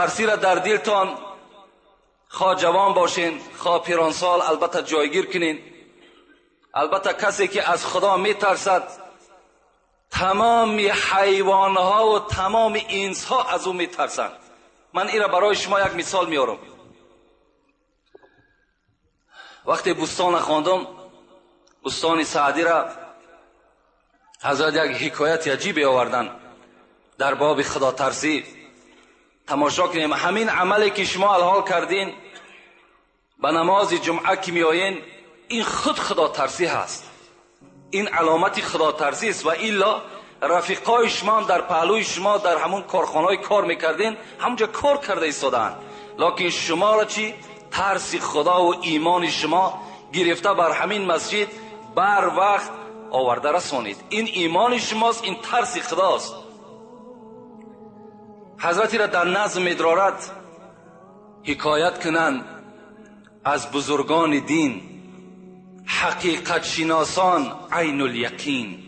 خدا ترسی را در دلتان، خواه جوان باشین خواه پیرانسال، البته جایگیر کنین. البته کسی که از خدا میترسد تمام حیوانها و تمام انسها از او میترسند. من این را برای شما یک مثال میارم. وقتی بستان خواندم، بستان سعدی را حضرت یک حکایت عجیبی آوردن در باب خدا ترسی. تماشا کنیم همین عملی که شما الحال کردین، به نماز جمعه که میآیین، این خود خدا ترسی هست، این علامت خدا ترسی است. و الا رفیقای شما هم در پهلوی شما در همون کارخانه‌های کار میکردین، همونجا کار کرده ایستادند، لکن شما را چی؟ ترس خدا و ایمان شما گرفته بر همین مسجد بر وقت آورده رسانید. این ایمان شماست، این ترس خداست. حضرتی را در نظم ادرارت حکایت کنند از بزرگان دین، حقیقت شناسان عین الیقین.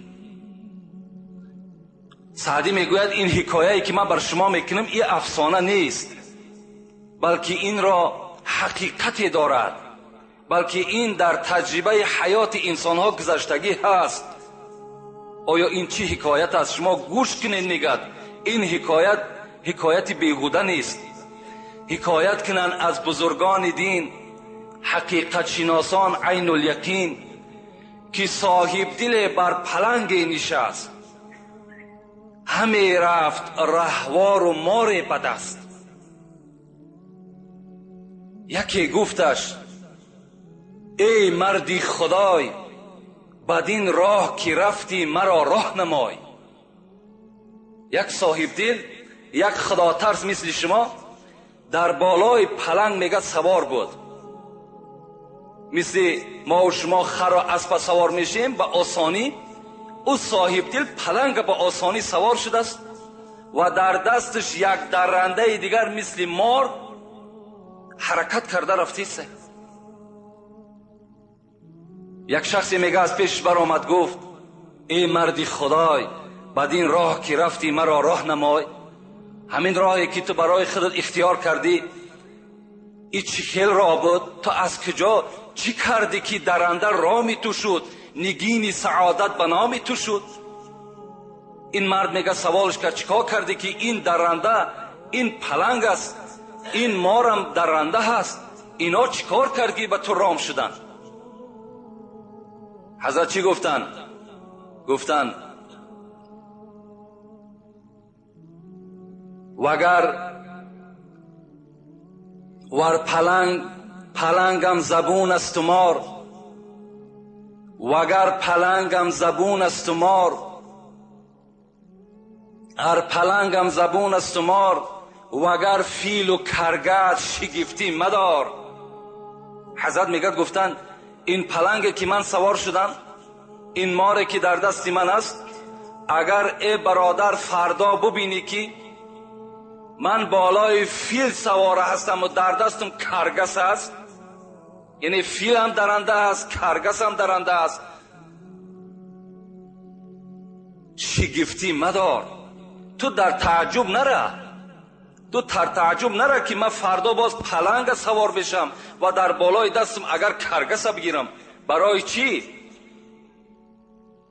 سعدی میگوید این حکایه‌ای که من بر شما میکنم این افسانه نیست، بلکه این را حقیقتی دارد، بلکه این در تجربه حیات انسانها گذشتگی هست. آیا این چی حکایت است؟ شما گوش کنید. میگد این حکایت حکایت بیهوده نیست. حکایت کنند از بزرگان دین، حقیقت شناسان عین الیقین، که صاحب دل بر پلنگ نشست، همی رفت رهوار و مار به دست. یکی گفتش ای مردی خدای، بدین راه که رفتی مرا راه نمای. یک صاحب دل، یک خدا ترس مثل شما در بالای پلنگ میگه سوار بود. مثل ما و شما خر و اسب سوار میشیم به آسانی، او صاحب دل پلنگ به آسانی سوار شده است و در دستش یک درنده دیگر مثل مار حرکت کرده رفته است. یک شخصی میگه از پیش برآمد گفت ای مردی خدای، بدین راه که رفتی مرا راه نمای. همین راهی که تو برای خودت اختیار کردی، ای چی خیل راه بود؟ تو از کجا چی کردی که درنده رامی تو شد، نگین سعادت به نامی تو شد؟ این مرد میگه سوالش کرد چیکار کردی که این درنده، این پلنگ است، این مارم درنده هست، اینا چیکار کردی به تو رام شدن؟ حضرت چی گفتن؟ گفتن وگر ور پلنگ پلنگم زبون است و مار، وگر پلنگم زبون است و مار، هر پلنگم زبون است و مار، وگر فیل و کرگد شگفتی مدار. حضرت میگه گفتن این پلنگ که من سوار شدم، این ماره که در دست من است، اگر ای برادر فردا ببینی که من بالای فیل سواره هستم و در دستم کرگس است، یعنی فیل هم درنده است، کرگس هم درنده است، شگفتی مدار. تو در تعجب نره، تو در تعجب نره که من فردا باز پلنگ سوار بشم و در بالای دستم اگر کرگس بگیرم. برای چی؟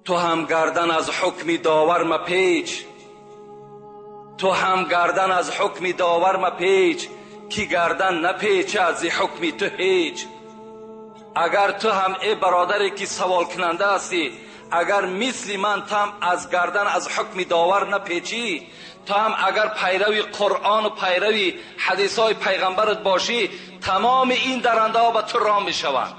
تو هم گردن از حکم داور مپیچ، تو هم گردن از حکم داور مپیچ، که گردن نپیچه از حکم تو هیچ. اگر تو هم ای برادری که سوال کننده هستی، اگر مثل من تو هم از گردن از حکم داور نپیچی، تو هم اگر پیروی قرآن و پیروی حدیث های پیغمبرت باشی، تمام این درنده ها به تو رام میشوند،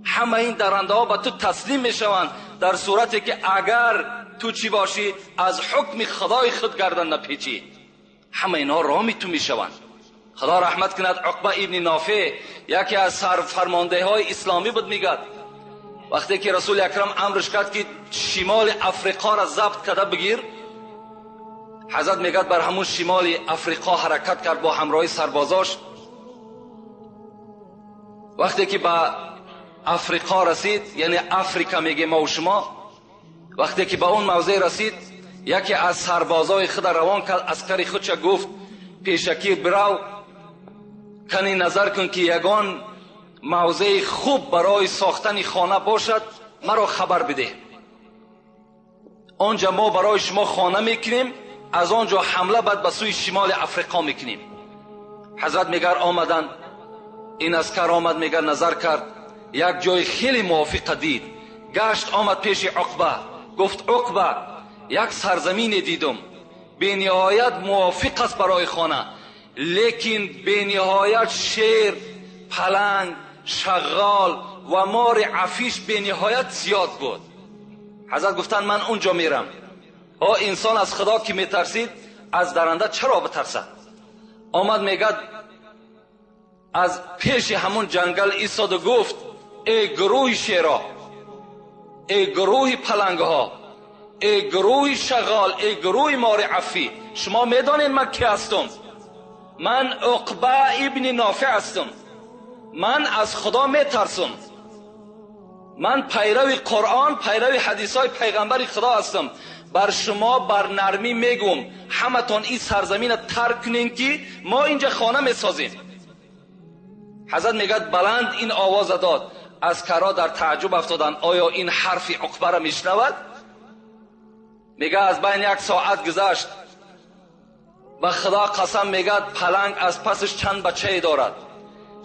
همه این درنده ها به تو تسلیم میشوند، در صورتی که اگر تو چی باشی؟ از حکم خدای خود گردن نپیچی، همه اینها رامی تو میشوند. خدا رحمت کند عقبه ابن نافع، یکی از سرفرمانده های اسلامی بود، میگد وقتی که رسول اکرم امرش کرد که شمال افریقا را ضبط کرده بگیر، حضرت میگد بر همون شمال افریقا حرکت کرد با همراهی سربازاش. وقتی که به افریقا رسید، یعنی افریقا میگه ما و شما، وقتی که به اون موضع رسید، یکی از سربازای خود روان کرد، عسکر خودش گفت Пешакӣ бирав, кани назар кун ки ягон мавзеи хуб барои сохтани хона бошад, маро хабар бидеҳ. Онҷа мо барои шумо хона мекунем, аз он ҷо ҳамла баъд ба сӯи шимоли Африқо мекунем. Ҳазрат мегар омаданд, ин аскар омад, мегар назар кард, як ҷои хеле мувофиқа дид. Гашт омад пеши Уқба, гуфт: Уқба, як сарзамине дидум, бениҳоят мувофиқ аст барои хона, лекин бениҳоят шер, паланг, шағғол ва мори афиш бениҳоят зиёд буд. Ҳазрат гуфтанд: ман унҷо мерам. О, инсон аз Худо ки метарсид, аз даранда чаро битарсад? Омад, мегад, аз пеши ҳамон ҷангал истоду гуфт: эй гурӯҳи шеро, эй гурӯҳи палангҳо, эй гурӯҳи шағғол, эй гурӯҳи мори афӣ, шумо медонед ман ки ҳастам? Ман Уқба ибни Нофеъ ҳастам. Ман аз Худо метарсам. Ман пайрави Қуръон, пайрави ҳадисҳои пайғамбари Худо ҳастам. Бар шумо бар нармӣ мегӯм, ҳаматон ин сарзаминро тарк кунед, ки мо инҷа хона месозем. Ҳазрат мегӯяд, баланд ин овоза дод. Аскарҳо дар таъҷуб афтоданд, оё ин ҳарфи Уқбаро мешунавад? Мегӯяд, аз байни як соат гузашт. Ба Худо қасам, мегӯяд, паланг аз пасаш чанд бачае дорад,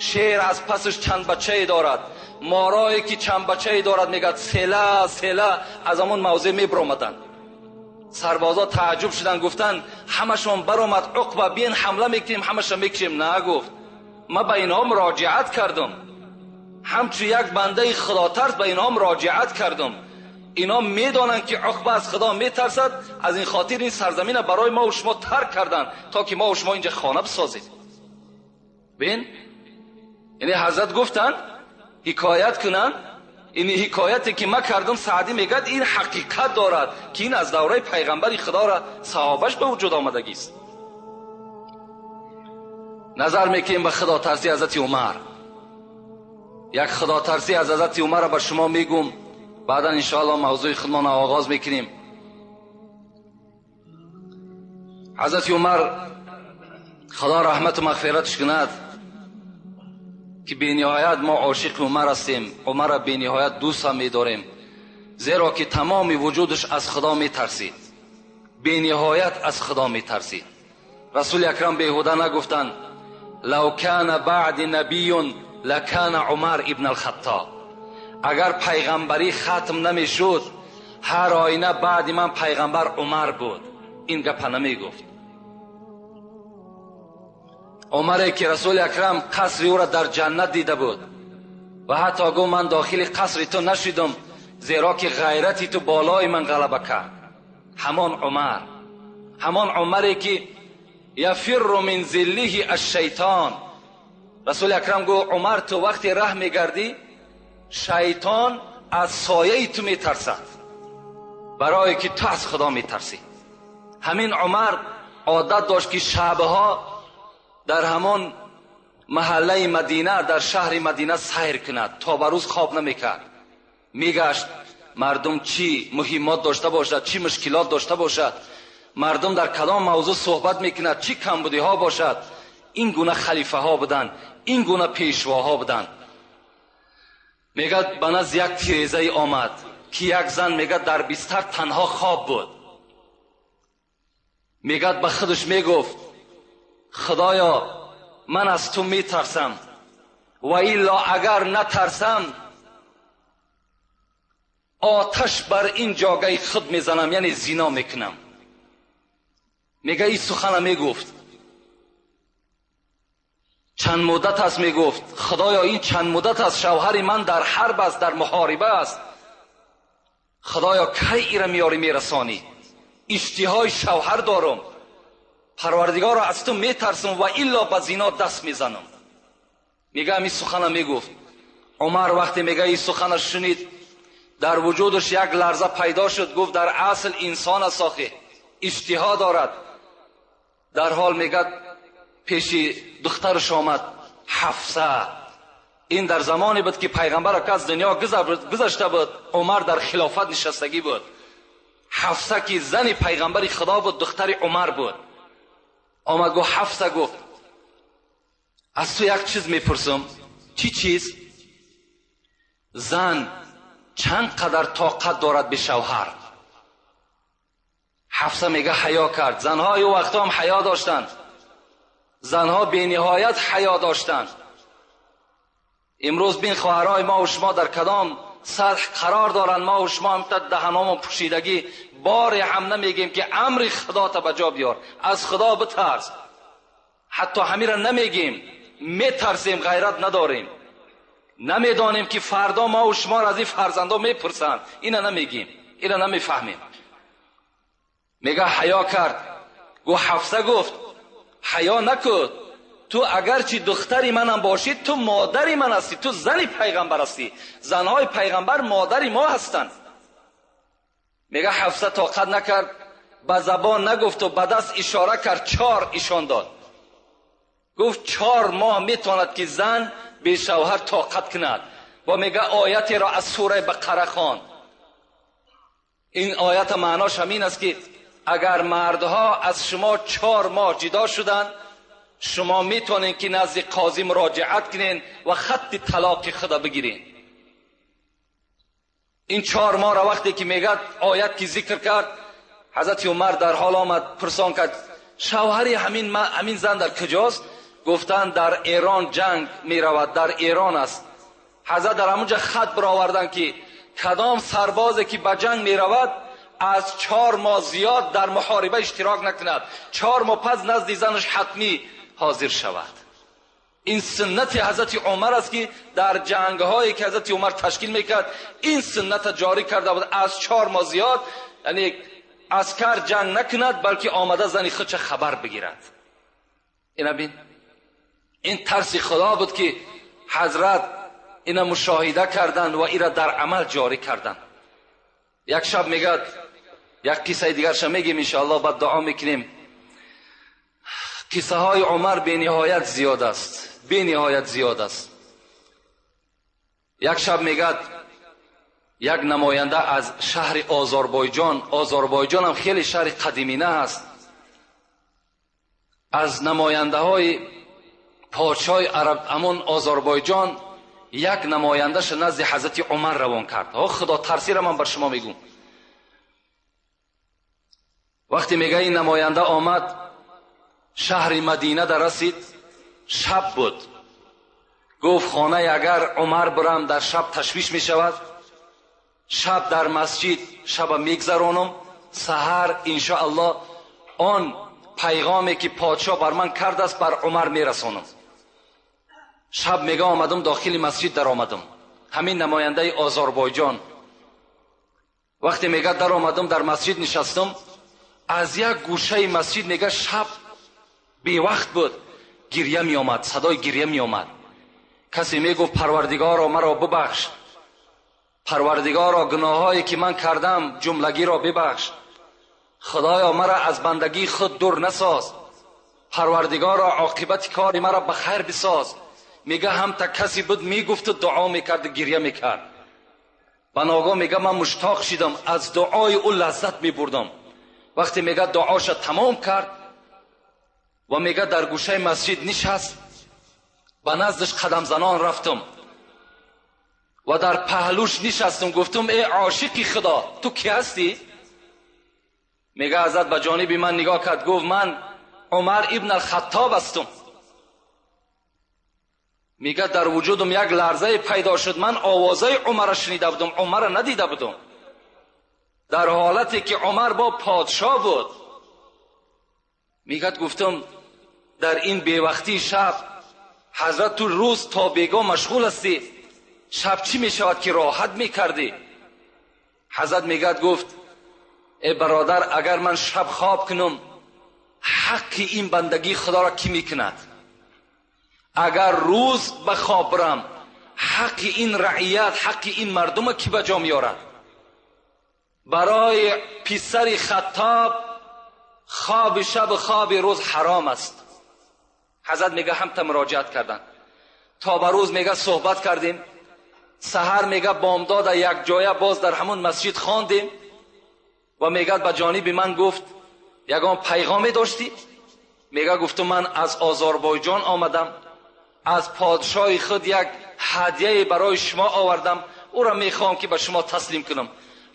шер аз пасаш чанд бачае дорад, морое ки чанд бачае дорад, мегӯяд, села села аз ҳамон мавзеъ мебаромаданд. Сарбозо таъҷуб шуданд, гуфтанд: ҳамашон баромад, Уқба, биен ҳамла мекунем, ҳамаша мекушем. На, гуфт, ман ба инҳо муроҷиат кардам, ҳамчун як бандаи худотарс ба инҳо муроҷиат кардам. Инҳо медонанд ки Уқба аз Худо метарсад, аз ин хотир ин сарзаминро барои мо ва шумо тарк карданд, то ки мо ва шумо инҷа хона бисозем. Бин, яъне ҳазрат гуфтанд, ҳикоят кунанд, ин ҳикояте ки ман кардам, Саъдӣ мегӯяд, ин ҳақиқат дорад, ки ин аз давраи пайғамбари Худоро саҳобаш ба вуҷуд омадагист. Назар мекунем ба худотарсии ҳазрати Умар. Як худотарсӣ аз ҳазрати Умарро ба шумо мегӯм, баъдан иншоаллоҳ мавзӯи худмонро оғоз мекунем. Ҳазрати Умар, Худо раҳмату мағфираташ кунад, ки бениҳоят мо ошиқи Умар ҳастем, Умарро бениҳоят дӯст ҳам медорем, зеро ки тамоми вуҷудаш аз Худо метарсид, бениҳоят аз Худо метарсид. Расули Акрам беҳуда нагуфтанд: лав кана баъди набиюн лакана Умар ибн алхаттоб. Агар пайғамбарӣ хатм намешуд, ҳар оина баъди ман пайғамбар Умар буд. Ин гапа намегуфт. Умаре ки Расули Акрам қасри ӯро дар ҷаннат дида буд ва ҳатто гуфт: ман дохили қасри ту нашидам, зеро ки ғайрати ту болои ман ғалаба кард. Ҳамон Умар, ҳамон Умаре ки яфирру мин зиллиҳи ашшайтон. Расули Акрам гуфт: Умар, ту вақте раҳ мегардӣ, шайтон аз сояи ту метарсад, барое ки ту аз Худо метарсӣ. Ҳамин Умар одат дошт ки шабҳо дар ҳамон маҳаллаи Мадина, дар шаҳри Мадина сайр кунад, то ба рӯз хоб намекард. Мегашт, мардум чӣ муҳиммот дошта бошад, чӣ мушкилот дошта бошад, мардум дар кадом мавзӯъ суҳбат мекунад, чӣ камбудиҳо бошад. Ин гуна халифаҳо буданд, ин гуна пешвоҳо буданд. Мегӯяд, ба назди як тирезае омад ки як зан, мегӯяд, дар бистар танҳо хоб буд. Мегӯяд, ба худаш мегуфт: Худоё, ман аз ту метарсам, ва илло агар натарсам, оташ бар ин ҷогаи худ мезанам, яъне зино мекунам. Мегӯяд, ин сухана мегуфт. Чанд муддат аст, мегуфт, Худоё, ин чанд муддат аст шавҳари ман дар ҳарб аст, дар муҳориба аст. Худоё, кай ира меёрӣ мерасонӣ? Иштиҳои шавҳар дорам, Парвардигоро, аз ту метарсам ва илло ба зино даст мезанам. Мегӯяд, ин сухана мегуфт. Умар вақте, мегӯяд, ин сухана шунид, дар вуҷудаш як ларза пайдо шуд. Гуфт: дар асл инсон аст, охи иштиҳо дорад. Дар ҳол, мегӯяд, пеши духтараш омад, Ҳафса. Ин дар замоне буд ки пайғамбар аз дунё гузашта буд, Умар дар хилофат нишастагӣ буд. Ҳафса ки зани пайғамбари Худо буд, духтари Умар буд. Омад гуфт Ҳафса, гуфт аз ту як чиз мепурсам. Чӣ чиз? Зан чанд қадар тоқат дорад به шавҳар? Ҳафса мега ҳаё кард. Занҳои ӯ вақто ҳам ҳаё доштанд. Занҳо бениҳоят ҳаё доштанд. Имрӯз бин хоҳарҳои мо ва шумо дар кадом сатҳ қарор доранд. Мо ва шумо ҳам даҳаномон пӯшидагӣ, боре ҳам намегем ки амри худота ба ҷо биёр, аз худо битарс. Ҳатто ҳамира намегем, метарсем, ғайрат надорем. Намедонем ки фардо мо ва шуморо аз ин фарзандо мепурсанд. Ина намегем, ина намефаҳмем. Мега ҳаё кард. Гуфт Ҳафса, гуфт ҳаё накун. Ту агарчи духтари манам бошӣ, ту модари ман ҳастӣ, ту зани пайғамбар ҳастӣ. Занҳои пайғамбар модари мо ҳастанд. Мега Ҳафса тоқат накард, ба забон нагуфту ба даст ишора кард, 4 ишон дод. Гуфт 4 моҳ метавонад ки зан бешавҳар тоқат кунад. Ва мега оятеро аз сураи Бақара хонд. Ин оята маънош ҳамин аст ки агар мардҳо аз шумо 4 моҳ ҷудо шуданд, шумо метавонед ки назди қозӣ муроҷиат кунед ва хатти талоқи худа бигиред. Ин 4 моҳро вақте ки мегӯяд оят ки зикр кард, ҳазрати Умар дар ҳол омад, пурсон кард шавҳари ҳамин зан дар куҷост? Гуфтанд дар Эрон ҷанг меравад, дар Эрон аст. Ҳазрат дар ҳамонҷа хат бароварданд ки кадом сарбозе ки ба ҷанг меравад аз 4 моҳ зиёд дар муҳориба иштирок накунад, 4 моҳ пас назди занаш ҳатмӣ ҳозир шавад. Ин суннати ҳазрати Умар аст ки дар ҷангҳое ки ҳазрати Умар ташкил мекард ин суннатро ҷорӣ карда буд. Аз 4 моҳ зиёд яъне аскар ҷанг накунад, балки омада зани худша хабар бигирад. Ина бин, ин тарси худо буд ки ҳазрат ина мушоҳида карданд ва ира дар амал ҷорӣ карданд. Як шаб мегӯяд, як қиссаи дигарша мегем иншоаллоҳ, баъд дуо мекунем. Қиссаҳои Умар бениҳоят зиёд аст, бениҳоят зиёд аст. Як шаб мегӯяд як намоянда аз шаҳри Озарбойҷон, Озарбойҷон ҳам хеле шаҳри қадимина аст, аз намояндаҳои подшоҳи араб ҳамон Озарбойҷон як намояндаша назди ҳазрати Умар равон кард. О худо тарсира ман бар шумо мегӯм. Вақте мега ин намоянда омад, шаҳри Мадина дар расид, шаб буд. Гуфт хонаи агар Умар бирам дар шаб ташвиш мешавад, шаб дар масҷид шаба мегзаронам, саҳар иншоаллоҳ он пайғоме ки подшоҳ бар ман кардааст бар Умар мерасонам. Шаб мега омадам дохили масҷид даромадам. Ҳамин намояндаи Озарбойҷон вақте мега даромадам дар масҷид нишастам, аз як гӯшаи масҷид мега шаб бевақт буд, гиря меомад, садои гиря меомад. Касе мегуфт парвардигоро маро бибахш, парвардигоро гуноҳҳое ки ман кардам ҷумлагиро бибахш, худоё маро аз бандагии худ дур насоз, парвардигоро оқибати кори маро ба хайр бисоз. Мега ҳамта касе буд мегуфту дуо мекарду гиря мекард. Ба ногоҳ мега ман муштоқ шидам, аз дуои ӯ лаззат мебурдам. Вақте мега дуоша тамом кард ва мега дар гӯшаи масҷид нишаст, ба наздаш қадамзанон рафтам ва дар паҳлӯш нишастам, гуфтам эй ошиқи худо, ту кӣ ҳастӣ? Мега ҳазрат ба ҷониби ман нигоҳ кард, гуфт ман Умар ибн ал-Хаттоб ҳастам. Мега дар вуҷудам як ларзае пайдо шуд, ман овозаи Умарро шунида будам, Умарро надида будам. Дар ҳолате ки Умар бо подшоҳ буд. Мегӯяд гуфтам дар ин бевақтии шаб ҳазрат ту рӯз то бегоҳ машғул ҳастӣ, шаб чӣ мешавад ки роҳат мекардӣ? Ҳазрат мегӯяд гуфт эй бародар, агар ман шаб хоб кунам ҳаққи ин бандагии худоро кӣ мекунад? Агар рӯз ба хоб бирам ҳаққи ин раият, ҳаққи ин мардума кӣ ба ҷо меорад? Барои писари Хаттоб хоби шаб хоби рӯз ҳаром аст. Ҳазрат мега ҳамта муроҷиат карданд. То ба рӯз мега суҳбат кардем, саҳар мега бомдода як ҷоя боз дар ҳамон масҷид хондем ва мегӯяд ба ҷониби ман гуфт ягон пайғоме доштӣ? Мега гуфтам ман аз Озарбойҷон омадам, аз подшоҳи худ як ҳадияе барои шумо овардам, ӯро мехоҳам ки ба шумо таслим кунам.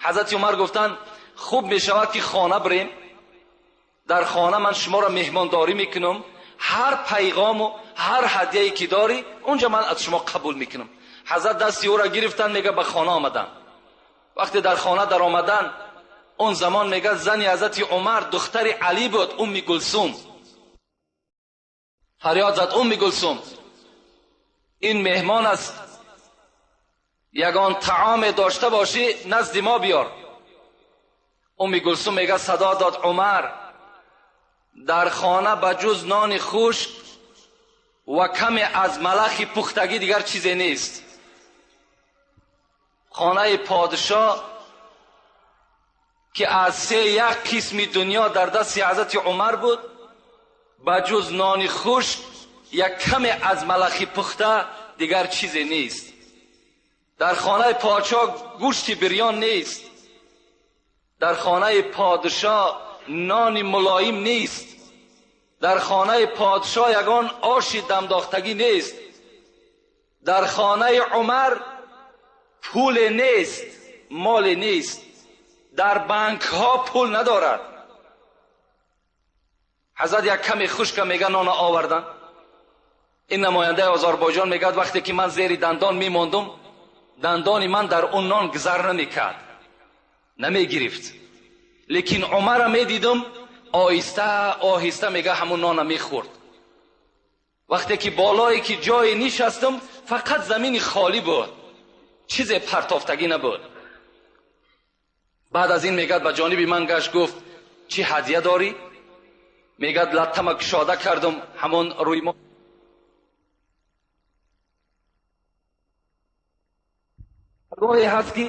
Ҳазрати Умар гуфтанд хуб мешавад ки хона бирем, дар хона ман шуморо меҳмондорӣ мекунам, ҳар пайғому ҳар ҳадияе ки дорӣ онҷа ман аз шумо қабул мекунам. Ҳазрат дасти ӯро гирифтанд, мега ба хона омаданд. Вақте дар хона дар омаданд, он замон мега зани ҳазрати Умар духтари Алӣ буд, Умми Гулсум. Фарёд зад Умми Гулсум, ин меҳмон аст, ягон таоме дошта бошӣ назди мо биёр. Умми Гулсум мега садо дод Умар, дар хона ба ҷуз нони хушк ва каме аз малахи пухтагӣ дигар чизе нест. Хонаи подшоҳ ки аз се як қисми дунё дар дасти ҳазрати Умар буд, ба ҷуз нони хушк як каме аз малахи пухта дигар чизе нест. Дар хонаи подшоҳ гӯшти бирён нест, дар хонаи подшоҳ нони мулоим нест, дар хонаи подшоҳ ягон оши дамдохтагӣ нест, дар хонаи Умар пуле нест, моле нест, дар банкҳо пул надорад. Ҳазрат як каме хушка мега нона овардан. Ин намояндаи Озарбойҷон мегӯяд вақте ки ман зери дандон мемондум, дандони ман дар он нон гузар намекард, намегирифт. Лекин Умарро медидам оҳиста оҳиста мега ҳамун нона мехӯрд. Вақте ки болое ки ҷое нишастам, фақат замини холӣ буд, чизе партофтагӣ набуд. Баъд аз ин мегӯяд ба ҷониби ман гашт, гуфт чӣ ҳадия дорӣ? Мегӯяд латтама кушода кардам, ҳамон рӯи мо гоҳе ҳаст ки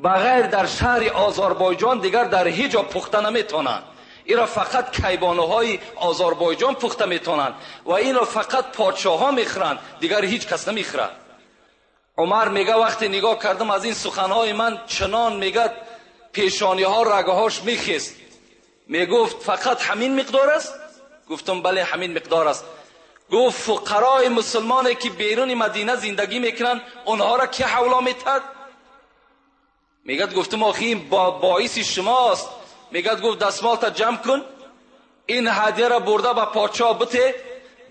ба ғайр дар шаҳри Озарбойҷон дигар дар ҳеҷ ҷо пухта наметавонанд. Инро фақат кайбонуҳои Озарбойҷон пухта метавонанд ва инро фақат подшоҳҳо мехӯранд, дигар ҳеҷ кас намехӯрад. Умар мега вақте нигоҳ кардам аз ин суханҳои ман чунон мегӯяд пешониҳо рагҳош мехест. Мегуфт фақат ҳамин миқдор аст? Гуфтам бале ҳамин миқдор аст. Гуфт фуқарои мусулмоне ки беруни Мадина зиндагӣ мекунанд онҳоро ки ҳавло метад? Мегӯяд гуфтам охи ин боиси шумост. Мегӯяд гуфт дастмолта ҷамъ кун, ин ҳадияро бурда ба подшоҳ бите,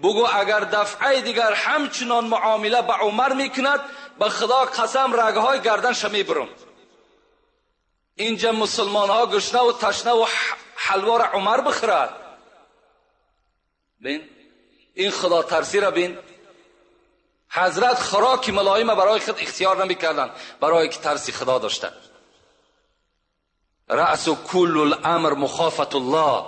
бугӯ агар дафъаи дигар ҳамчунон муомила ба Умар мекунад, ба Худо қасам рагҳои гарданша мебурам. Инҷа мусулмонҳо гушнаву ташнаву ҳалвора Умар бихӯрад. Бин ин худотарсиро бин. Ҳазрат хӯроки мулоима барои худ ихтиёр намекарданд, барое ки тарси Худо доштанд. Раъсу куллу л-амр мухофатуллоҳ,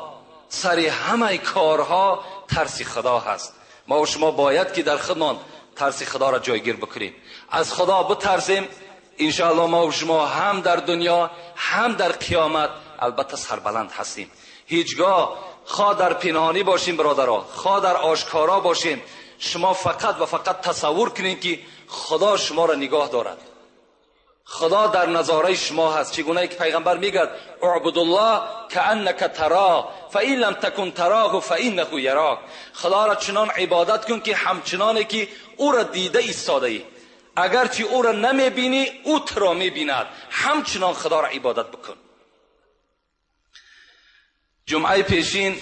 сари ҳамаи корҳо тарси Худо ҳаст. Мо ва шумо бояд ки дар худмон тарси Худоро ҷойгир бикунем, аз Худо битарсем. Иншоаллоҳ мо ва шумо ҳам дар дунё ҳам дар қиёмат албатта сарбаланд ҳастем. Ҳеҷгоҳ хоҳ дар пинҳонӣ бошем бародаро, хоҳ дар ошкоро бошем, шумо фақат ва фақат тасаввур кунед ки Худо шуморо нигоҳ дорад, Худо дар назораи шумо ҳаст. Чӣ гунае ки пайғамбар мегӯяд اعبدالله كأنك تراه فإن لم تكن تراه فإنه يراك. Худоро чунон ибодат кун ки ҳамчуноне ки ӯро дида истодаӣ, агарчи ӯро намебинӣ ӯ туро мебинад, ҳамчунон Худоро ибодат бикун. Ҷумъаи пешин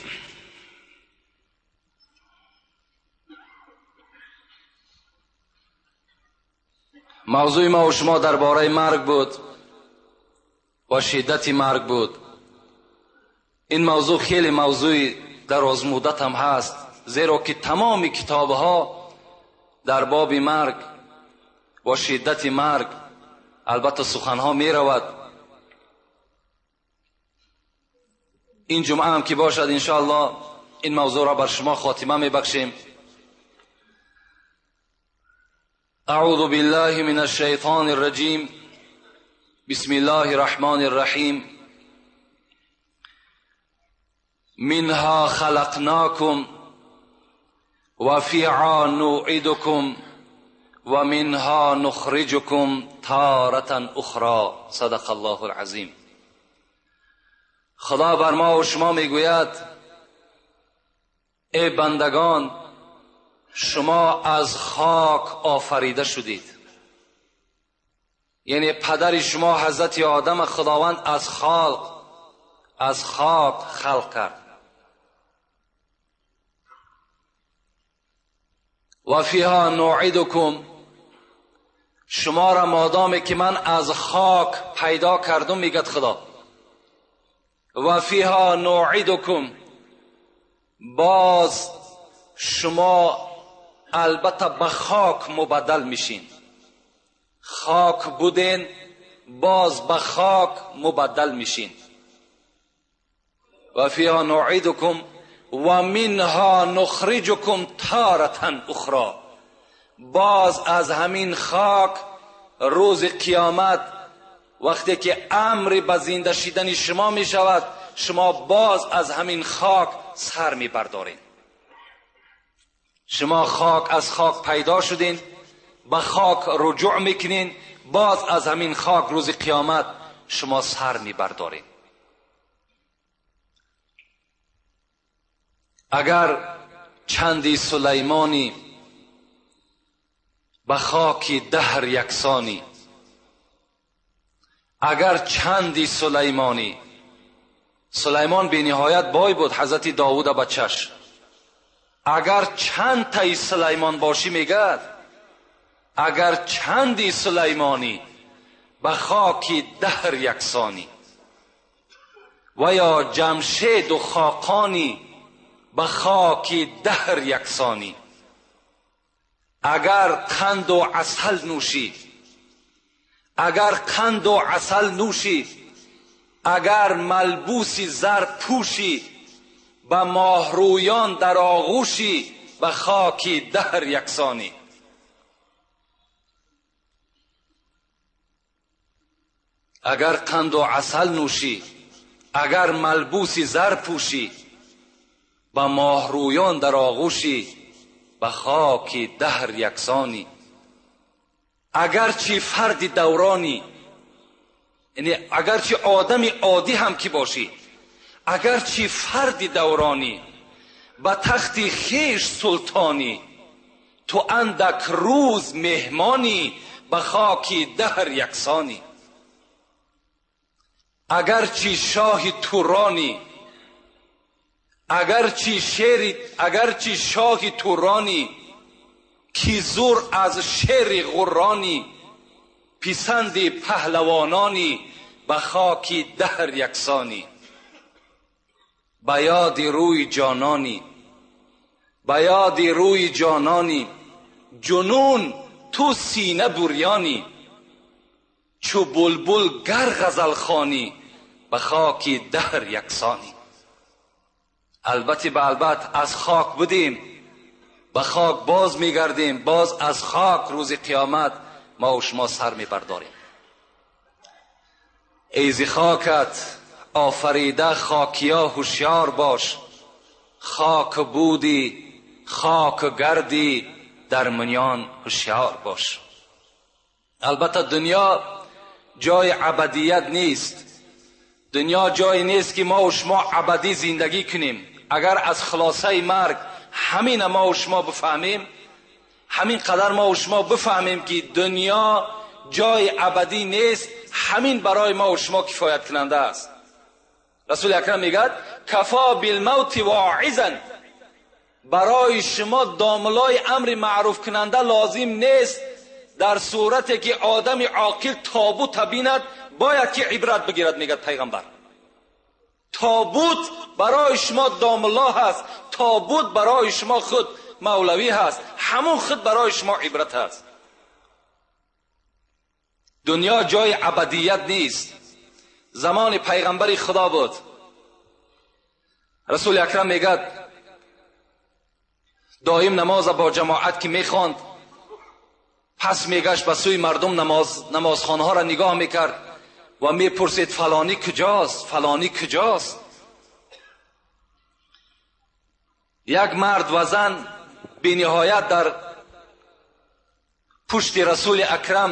мавзӯи мо ва шумо дар бораи марг буд ва шиддати марг буд. Ин мавзӯъ хеле мавзӯи дарозмуддат ҳам ҳаст, зеро ки тамоми китобҳо дар боби марг ва шиддати марг албатта суханҳо меравад. Ин ҷумъа ҳам ки бошад иншоаллоҳ ин мавзӯъро бар шумо хотима мебахшем. أعوذ بالله من الشيطان الرجيم. بسم الله الرحمن الرحيم. منها خلقناكم وفيها نعيدكم ومنها نخرجكم تارة أخرى. صدق الله العظيم. خدا بر ما و شما میگوید Эй бандагон, шумо аз хок офарида шудед. Яъне падари шумо ҳазрати Одам Худованд аз хок халқ кард. Ва фиҳа нуъидукум, шумо ра модоме ки ман аз хок пайдо кардум, мегӯяд Худо, ва фиҳа нуъидукум, боз шумо албатта ба хок мубаддал мешин. Хок буден, боз ба хок мубаддал мешин. Ва фиҳа нуъидукум ва минҳа нухриҷукум таратан ухро, боз аз ҳамин хок рӯзи қиёмат вақте ки амри ба зинда шидани шумо мешавад, шумо боз аз ҳамин хок сар мебардоред. Шумо хок аз хок пайдо шудин, ба хок руҷӯъ мекунин, боз аз ҳамин хок рӯзи қиёмат шумо сар мебардоред. Агар чанди Сулаймонӣ ба хоки даҳр яксонӣ, агар чанди Сулаймонӣ, Сулаймон бениҳоят бой буд, ҳазрати Довуда бачаш, агар чанд таи Сулаймон бошӣ, мегӯяд, агар чанди Сулаймонӣ ба хоки даҳр яксонӣ, ва ё Ҷамшеду Хоқонӣ ба хоки даҳр яксонӣ, агар қанду асал нӯшӣ, агар қанду асал нӯшӣ, агар малбуси зар пӯшӣ, ба моҳрӯён дар оғӯшӣ, ба хоки даҳр яксонӣ. Агар қанду асал нӯшӣ, агар малбуси зар пӯшӣ, ба моҳрӯён дар оғӯшӣ, ба хоки даҳр яксонӣ. Агарчи фарди давронӣ, яъне агарчи одами оддӣ ҳам ки бошӣ, агарчи фарди давронӣ, ба тахти хеш султонӣ, ту андак рӯз меҳмонӣ, ба хоки даҳр яксонӣ. Агарчи шоҳи туронӣ, агарчи шоҳи туронӣ, ки зур аз шери ғурронӣ, писанди паҳлавононӣ, ба хоки даҳр яксонӣ. Ба ёди рӯи ҷононӣ, ба ёди рӯи ҷононӣ, ҷунун ту сина бурёнӣ, чу булбул гар ғазалхонӣ, ба хоки даҳр яксонӣ. Албатта ба албат аз хок будем, ба хок боз мегардем, боз аз хок рӯзи қиёмат мо ва шумо сар мебардорем. Эй зи хокат офарида хокия ҳушёр бош, хок будӣ хок гардӣ дар миён ҳушёр бош. Албатта дунё ҷои абадият нест, дунё ҷое нест ки мо ва шумо абадӣ зиндагӣ кунем. Агар аз хулосаи марг ҳамин мо ва шумо бифаҳмем, ҳамин қадар мо ва шумо бифаҳмем ки дунё ҷои абадӣ нест, ҳамин барои мо ва шумо кифоят кунанда аст. Расули акрам мегӯяд кафо билмавти воизан, барои шумо домлои амри маъруф кунанда лозим нест. Дар сурате ки одами оқил тобут бинад бояд ки ибрат бигирад, мегӯяд пайғамбар. Тобут барои шумо домло ҳаст, тобут барои шумо худ мавлавӣ ҳаст, ҳамон худ барои шумо ибрат ҳаст. Дунё ҷои абадият нест. Замони пайғамбари Худо буд, Расули акрам мегӯяд доим намоза бо ҷамоат ки мехонд, пас мегашт ба сӯи мардум, намозхонаҳоро нигоҳ мекард ва мепурсид фалонӣ куҷост, фалонӣ куҷост. Як мард ва зан бениҳоят дар пушти Расули акрам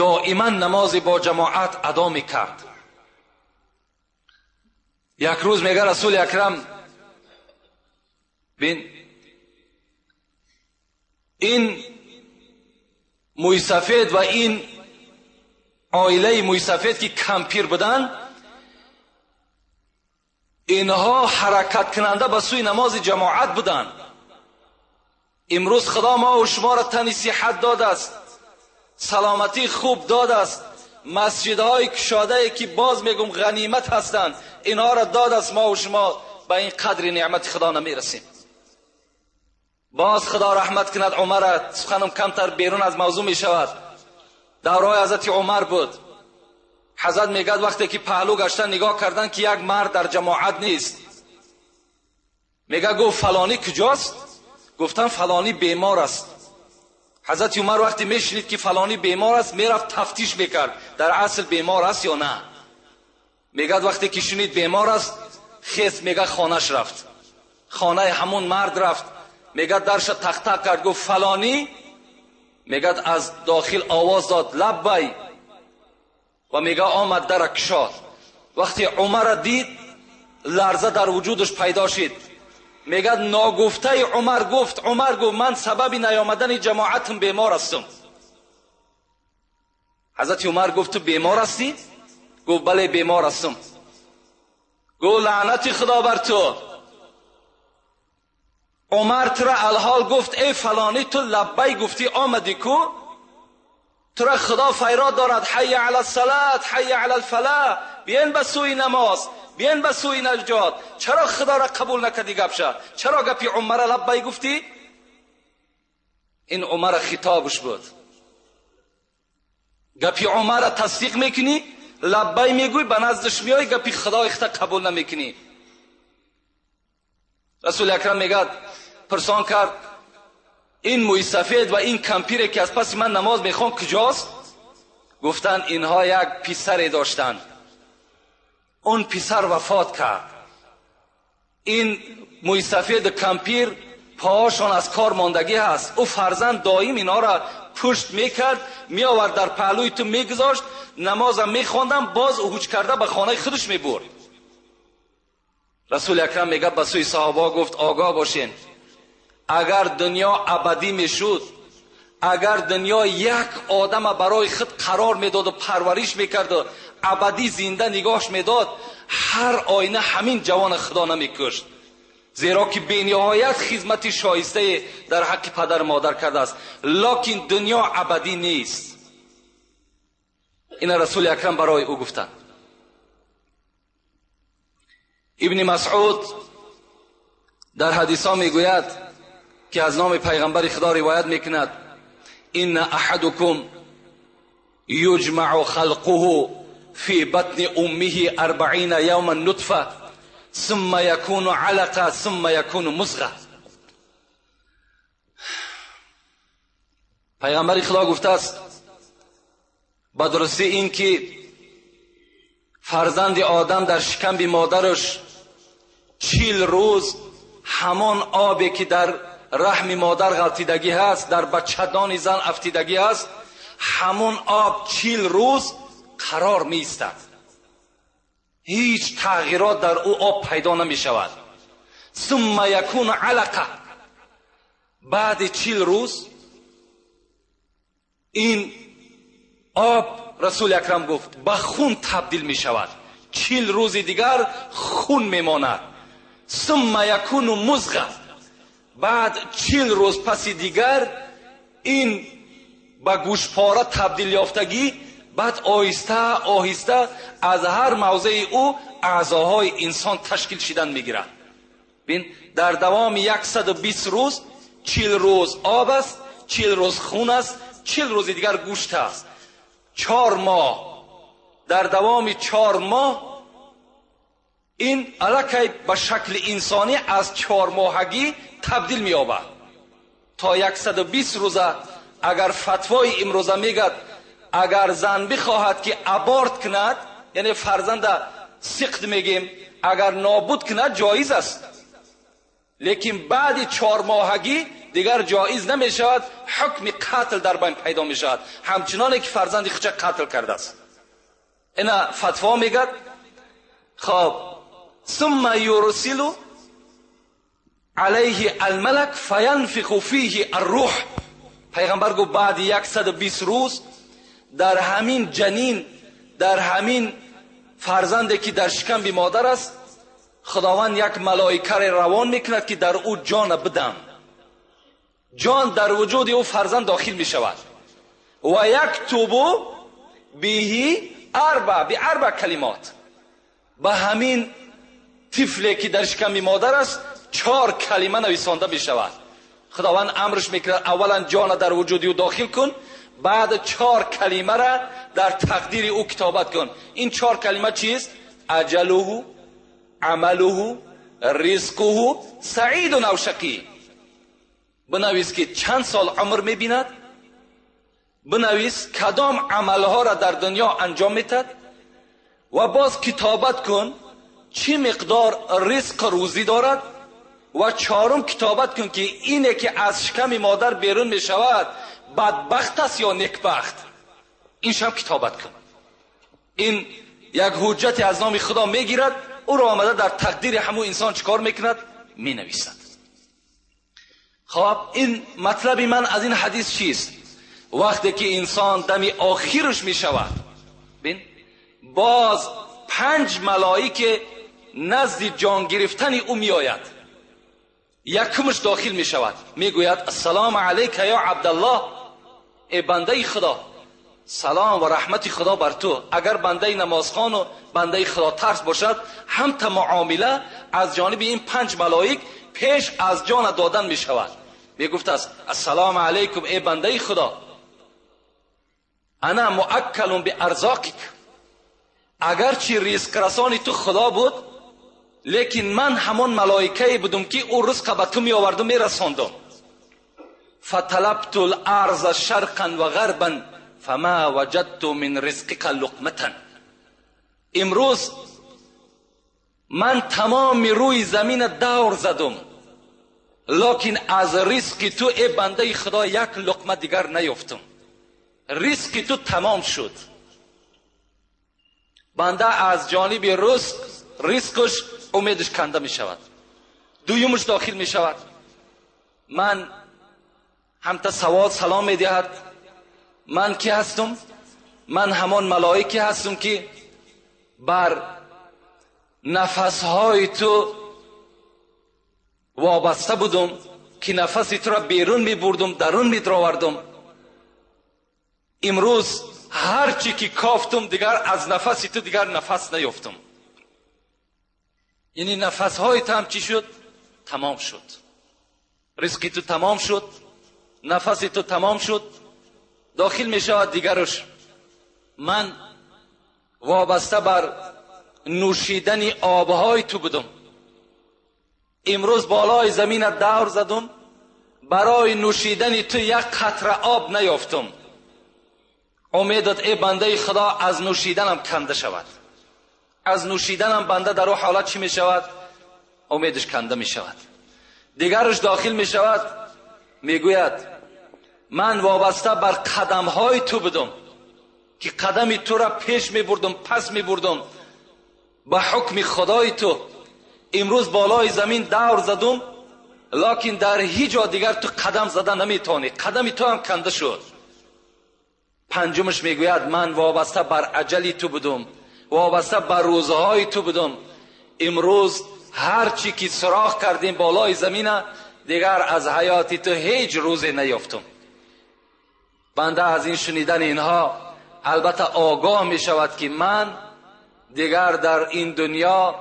доиман намози бо ҷамоат адо мекард. Як рӯз мега Расули акрам Бин, ин мӯйсафед ва ин оилаи мӯйсафед ки кампир буданд, инҳо ҳаракаткунанда ба сӯи намози ҷамоат буданд. Имрӯз Худо мо ва шуморо тани сиҳат додааст, саломатии хуб додааст, масҷидҳои кушодае ки боз мегум ғанимат ҳастанд, инҳоро додааст. Мо ва шумо ба ин қадри неъмати Худо намерасем. Боз Худо раҳмат кунад Умара, суханам камтар берун аз мавзӯъ мешавад. Давраи ҳазрати Умар буд. Ҳазрат мегӯяд вақте ки паҳлӯ гаштан нигоҳ кардан ки як мард дар ҷамоат нест, мегӯяд гуфт фалонӣ куҷост? Гуфтан фалонӣ бемор аст. Ҳазрати Умар вақте мешунид ки фалонӣ бемор аст, мерафт тафтиш мекард дар асл бемор аст ё на. Мегӯяд вақте ки шунид бемор аст, хес мегӯяд хонаш рафт, хонаи ҳамон мард рафт. Мегӯяд дарша тақ-тақ кард, гуфт фалонӣ. Мегӯяд аз дохил овоз дод лаббай, ва мегӯяд омад дара кушод. Вақте Умарро дид, ларза дар вуҷудаш пайдо шид. Мегӯяд ногуфтаи Умар гуфт, Умар гуфт ман сабаби наёмадани ҷамоатам бемор ҳастам. Ҳазрати Умар гуфт ту бемор ҳастӣ? Гуфт бале бемор ҳастам. Гуфт лаънати Худо бар ту. Умар тура алҳол гуфт эй фалонӣ, ту лаббай гуфтӣ омадӣ ку? Тура Худо файрод дорад ҳайя ала салат, ҳайя ала алфалаҳ, биен ба сӯи намоз, биен ба сӯи наҷот. Чаро Худоро қабул накардӣ гапша? Чаро гапи Умара лаббай гуфтӣ? Ин Умара хитобаш буд. Гапи Умара тасдиқ мекунӣ, лаббай мегӯй, ба наздаш меоӣ, гапи Худои худта қабул намекунӣ. Расули акрам мегӯяд пурсон кард ин мӯйсафед ва ин кампире ки аз паси ман намоз мехон куҷост? Гуфтанд инҳо як писаре доштанд, он писар вафот кард. Ин мӯйсафеду кампир поҳошон аз кор мондагӣ ҳаст. Ӯ фарзанд доим инҳоро пушт мекард, меовард дар паҳлӯи ту мегузошт, намозам мехондам, боз ҳуҷ карда ба хонаи худаш мебурд. Расули акрам мегӯяд ба сӯи саҳобаҳо гуфт огоҳ бошен, агар дунё абадӣ мешуд, агар дунё як одама барои худ қарор медоду парвариш мекарду абадӣ зинда нигоҳш медод, ҳар оина ҳамин ҷавона Худо намекушт, зеро ки бениҳоят хизмати шоистае дар ҳаққи падару модар кардааст. Локин дунё абадӣ нест. Ина Расули акрам барои ӯ гуфтанд. Ибни Масъуд дар ҳадисҳо мегӯяд ки аз номи пайғамбари Худо ривоят мекунад: инна аҳадукум юҷмаъу халқуҳу фи батни уммиҳи арбаина явман нутфа сумма якуну алақа сумма якуну музға. Пайғамбари Худо гуфтааст ба дурустӣ ин ки фарзанди одам дар шикамби модараш 40 рӯз ҳамон обе ки дар раҳми модар ғалтидагӣ ҳаст, дар бачадони зан афтидагӣ ҳаст, ҳамон об 40 рӯз қарор меистад. Ҳеҷ тағйирот дар ӯ об пайдо намешавад. Сумма якуну алақа. Баъди 40 рӯз ин об, Расули акрам гуфт, ба хун табдил мешавад. 40 рӯзи дигар хун мемонад. Сумма якуну музға. Баъд 40 рӯз паси дигар ин ба гӯшпора табдил ёфтагӣ, баъд оҳиста оҳиста аз ҳар мавзеи ӯ аъзоҳои инсон ташкил шидан мегирад. Бин, дар давоми 120 рӯз 40 рӯз об аст, 40 рӯз хун аст, 40 рӯзи дигар гӯшт аст. 4 моҳ. Дар давоми 4 моҳ ин аллакай ба шакли инсонӣ аз 4 моҳагӣ табдил меёбад. То 120 рӯза агар фатвои имрӯза мегӯяд, агар зан бихоҳад ки аборт кунад, яъне фарзанда сиқт мегем, агар нобуд кунад ҷоиз аст, лекин баъди 4 моҳагӣ дигар ҷоиз намешавад, ҳукми қатл дар байн пайдо мешавад, ҳамчуноне ки фарзанди худша қатл кардааст. Ина фатво мегӯяд. Хоб, сумма юрсилу علیه الملک فینفخ فیه الروح. پیغمبر گفت بعد 120 روز در همین جنین، در همین فرزنده که در شکم مادر است، خداوند یک ملائکه را روان میکند که در او جان بدم. جان در وجود او فرزند داخل میشود. و یکتب به اربع به کلمات. به همین طفلی که در شکم مادر است 4 کلمه نویسانده میشود. خداوند امرش میکند اولا جان در وجود او داخل کن، بعد 4 کلمه را در تقدیر او کتابت کن. این 4 کلمه چیست؟ اجله، عمله، رزقه، سعید او شقی. بنویس که چند سال عمر میبیند، بنویس کدام عملها را در دنیا انجام میتد و باز کتابت کن چی مقدار رزق روزی دارد، و 4 کتابت کن که اینه که از شکم مادر بیرون میشود بدبخت است یا نیکبخت. این شم کتابت کن. این یک حجت از نام خدا میگیرد، او را آمده در تقدیر همو انسان چکار میکند؟ مینویسد. خب این مطلب من از این حدیث چیست؟ وقتی که انسان دم آخرش میشود، ببین باز 5 ملائکه نزد جان گرفتن او میآید. یکمش داخل میشود، میگوید السلام علیک یا عبدالله، ای بنده خدا، سلام و رحمت خدا بر تو. اگر بنده نمازخوان و بنده خدا ترس باشد، هم تا معامله از جانب این 5 ملائک پیش از جان دادن میشود. میگفت است السلام علیکم ای بنده خدا، انا مؤکل بارزاقک. اگرچه رزق رسانی تو خدا بود، لیکن من همان ملائکه بودم که او رزق به تو می آوردم می رساندم. فطلبت الارض شرقا و غربا فما وجدت من رزقک لقمة. امروز من تمام روی زمین دور زدم، لکن از رزق تو ای بنده خدا یک لقمه دیگر نیافتم. رزق تو تمام شد. بنده از جانب رزقش امیدش کنده می شود. دویمش داخل می شود، من هم تا سوال سلام می دهد، من کی هستم؟ من همان ملائکه هستم که بر نفسهای تو وابسته بودم، که نفس تو را بیرون می بردم، درون می دراوردم. امروز هرچی که کافتم دیگر از نفس تو دیگر نفس نیافتم. یعنی نفسهای تو هم چی شد؟ تمام شد. رزقی تو تمام شد، نفس تو تمام شد. داخل می شود دیگرش، من وابسته بر نوشیدن آبهای تو بودم، امروز بالای زمین دور زدم، برای نوشیدن تو یک قطره آب نیافتم. امیدت ای بنده خدا از نوشیدنم کنده شود. از نوشیدنم بنده در او حالت چی می شود؟ امیدش کنده می شود. دیگرش داخل می شود، می گوید من وابسته بر قدمهای تو بودم که قدم تو را پیش می بردم، پس می بردم، به حکم خدای تو. امروز بالای زمین دور زدم، لکن در هیچ جا دیگر تو قدم زده نمیتونی، قدم تو هم کنده شد. پنجمش میگوید من وابسته بر اجلی تو بودم، وابسته بر روزهای تو بودم، امروز هر چی که سراغ کردیم بالای زمین دیگر از حیات تو هیچ روزی نیافتم. بنده از این شنیدن اینها البته آگاه می شود که من دیگر در این دنیا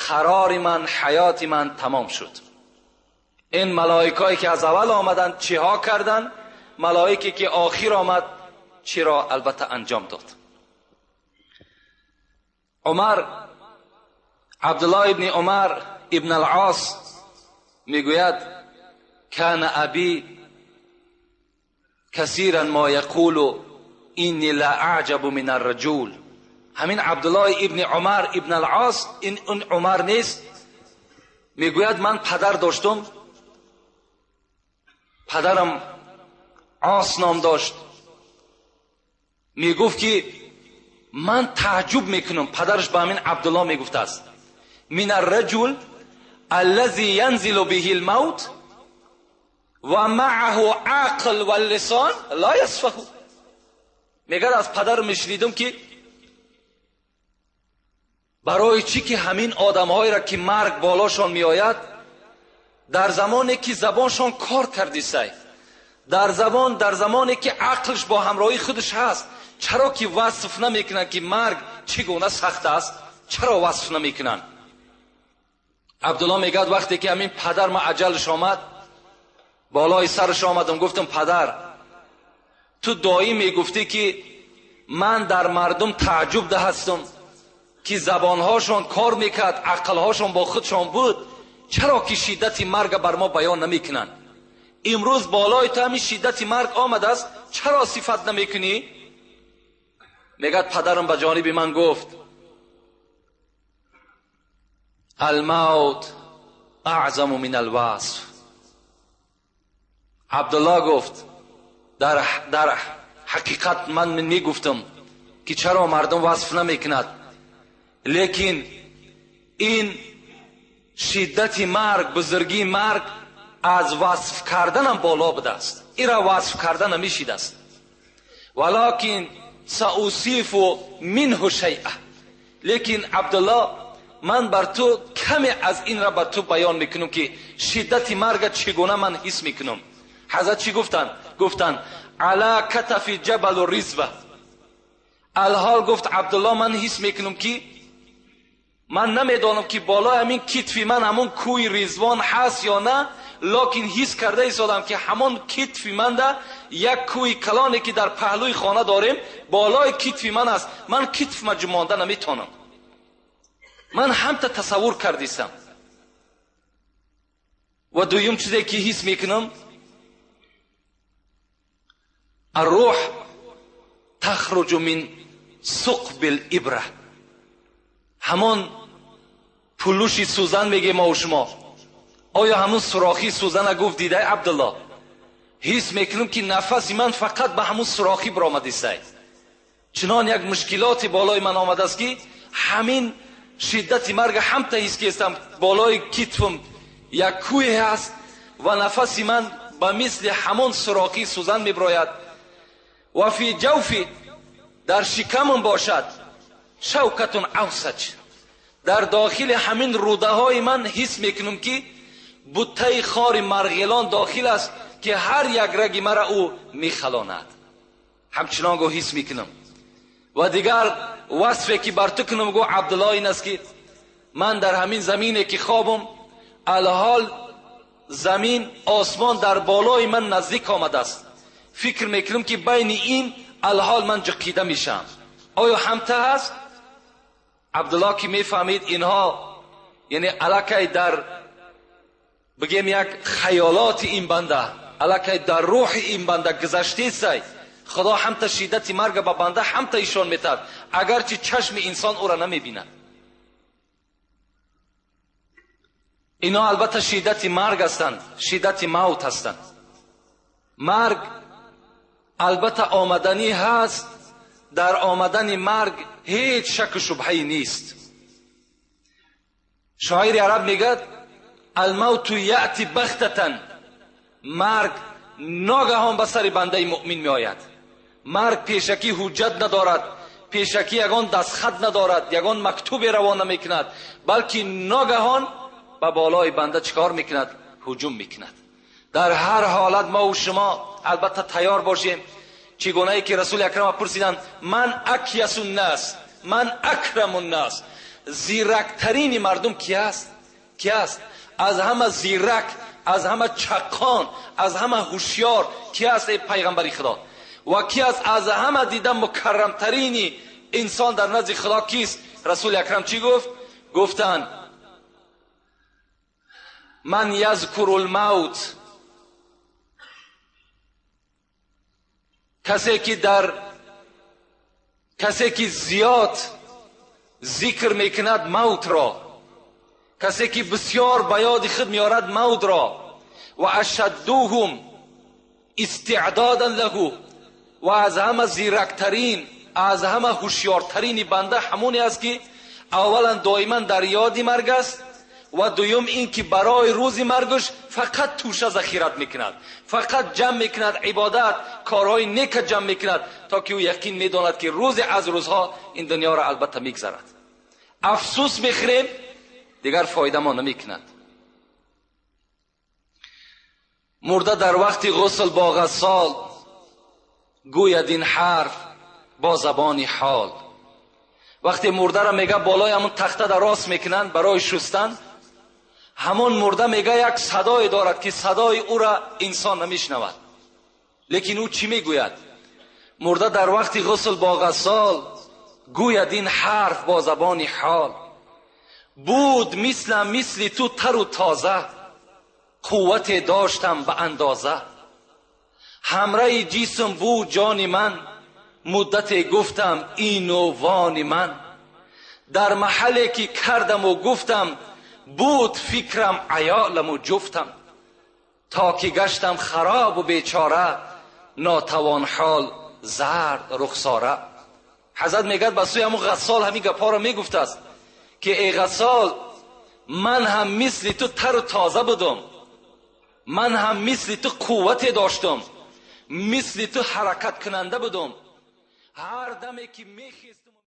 قرار من، حیات من تمام شد. این ملائکایی که از اول آمدند چه ها کردند، ملائکی که آخر آمد چی را البته انجام داد. عمر، عبدالله ابن عمر ابن العاص میگوید کان ابی کثیرا ما یقول انی لا اعجب من الرجل. همین عبدالله ابن عمر ابن العاص، این اون عمر نیست، میگوید من پدر داشتم، پدرم عاص نام داشت، میگفت که من تعجب میکنم، پدرش به همین عبدالله میگفت است، من الرجل الذی ینزل به الموت و معه عقل و لسان لا یصفه. میگه از پدر میشنیدم که برای چی که همین آدمهایی را که مرگ بالاشان میآید، در زمانی که زبانشان کار کردیسای، در زمانی که عقلش با همراهی خودش هست، چرا که وصف نمیکنن که مرگ چگونه سخت است؟ چرا وصف نمیکنن؟ عبدالله میگه وقتی که همین پدر ما عجلش آمد، بالای سرش آمدم، گفتم پدر تو دایی میگفتی که من در مردم تعجب ده هستم که زبانهاشون کار میکرد، عقلهاشون با خودشان بود، چرا که شدت مرگ بر ما بیان نمیکنن؟ امروز بالای تو همین شدت مرگ آمده است، چرا صفت نمیکنی؟ میگه پدرم به جانب من گفت الموت اعظم من الوصف. عبدالله گفت در حقیقت من میگفتم که چرا مردم وصف نمیکند، لیکن این شدت مرگ، بزرگی مرگ از وصف کردنم بالا بوده است، این را وصف کردن نمیشید است. ولکن سأوصف منه شیئا، لیکن عبدالله من بر تو کمی از این را بر تو بیان میکنم که شدت مرگ چگونه من حس میکنم. حضرت چی گفتن؟ گفتن علی کتف جبل الرزوه. الحال گفت عبدالله من حس میکنم که من نمیدانم که بالای همین کتفی من همون کوی رضوان هست یا نه، لکن حس کرده ایستادم که همون کتفی من ده یک کوی کلانی که در پهلوی خانه داریم بالای کتفی من است، من کتف ما جمانده نمیتونم، من هم تا تصور کردیستم. و دویم چیزی که حس میکنم الروح تخرج من ثقب الابره، همون پلوشی سوزن میگه ما و شما، آیا همون سوراخی سوزن گفت دیده عبدالله؟ حس میکنم که نفس من فقط به همون سوراخی برآمده است. چنان یک مشکلات بالای من آمده است که همین شدت مرگ هم تا حس کردم بالای کتفم یک کوه هست و نفس من به مثل همون سوراخی سوزن میبراید. و فی جوفی، در شکمم باشد شوکتون اوسج، در داخل همین روده های من حس میکنم که بوته خار مرغلان داخل است که هر یک رگ مرا او میخلاند. همچنان گو حس میکنم. و دیگر وصفی که بر تو کنم گو عبدالله این است که من در همین زمینه که خوابم، الحال زمین آسمان در بالای من نزدیک آمده است، فکر میکنم که بین این الحال من جقیده میشم. آیا همته هست؟ عبدالله که میفهمید اینها یعنی علاکه در بگیم یک خیالات این بنده، علاکه در روح این بنده گذشته سای، خدا هم تا شدت مرگ به بنده هم تا ایشان میتد، اگرچه چشم انسان او را نمیبیند. اینا البته شدت مرگ هستند، شدت موت هستند. مرگ البته آمدنی هست، در آمدن مرگ هیچ شک و شبهی نیست. شاعر عرب میگه الموت یأتی بغتة، مرگ ناگهان به سر بنده مؤمن میآید. مرگ پیشکی حجت ندارد، پیشکی یگان دستخط ندارد، یگان مکتوب روانه میکند، بلکه ناگهان به بالای بنده چیکار میکند؟ هجوم میکند. در هر حالت ما و شما البته تیار باشیم. چگونه ای که رسول اکرم پرسیدند من اکیس الناس، من اکرم الناس، زیرکترین مردم کی است؟ کی است؟ از همه زیرک، از همه چقان، از همه هوشیار کی است ای پیغمبر خدا؟ و کی است از همه دیده مکرمترین انسان در نزد خدا کیست؟ رسول اکرم چی گفت؟ گفتند من یذکر الموت، کسی که زیاد ذکر میکند موت را، کسی که بسیار به یاد خود میارد موت را، و اشدوهم استعدادا له، و از همه زیرکترین، از همه هوشیارترین بنده همونی است که اولا دائما در یاد مرگ است Ва дуюм ин ки барои рӯзи маргаш фақат тӯша захират мекунад, фақат ҷамъ мекунад ибодат, корҳои нека ҷамъ мекунад, то ки ӯ яқин медонад ки рӯзе аз рӯзҳо ин дунёро албатта мегзарад. Афсӯс мехӯрем, дигар фоида мо намекунад. Мурда дар вақти ғусл бо ғассол гӯяд ин ҳарф бо забони ҳол. Вақте мурдаро мега болои ҳамон тахта дар рост мекунанд барои шустан, ҳамон мурда мега як садое дорад ки садои ӯра инсон намешнавад. Лекин ӯ чӣ мегӯяд? Мурда дар вақти ғусл бо ғассол гӯяд ин ҳарф бо забони ҳол. Буд мислам мисли ту тару тоза, қуввате доштам ба андоза. Ҳамраи ҷисм буд ҷони ман, муддате гуфтам ину вони ман. Дар маҳалле ки кардаму гуфтам, буд фикрам аёламу ҷуфтам. То ки гаштам харобу бечора, нотавон ҳол зард рухсора. Ҳазрат мегӯяд ба сӯи ҳамун ғассол ҳамин гапҳоро мегуфтааст ки эй ғассол, ман ҳам мисли ту тару тоза будум, ман ҳам мисли ту қуввате доштум, мисли ту ҳаракаткунанда будум. Ҳар даме ки мехестум.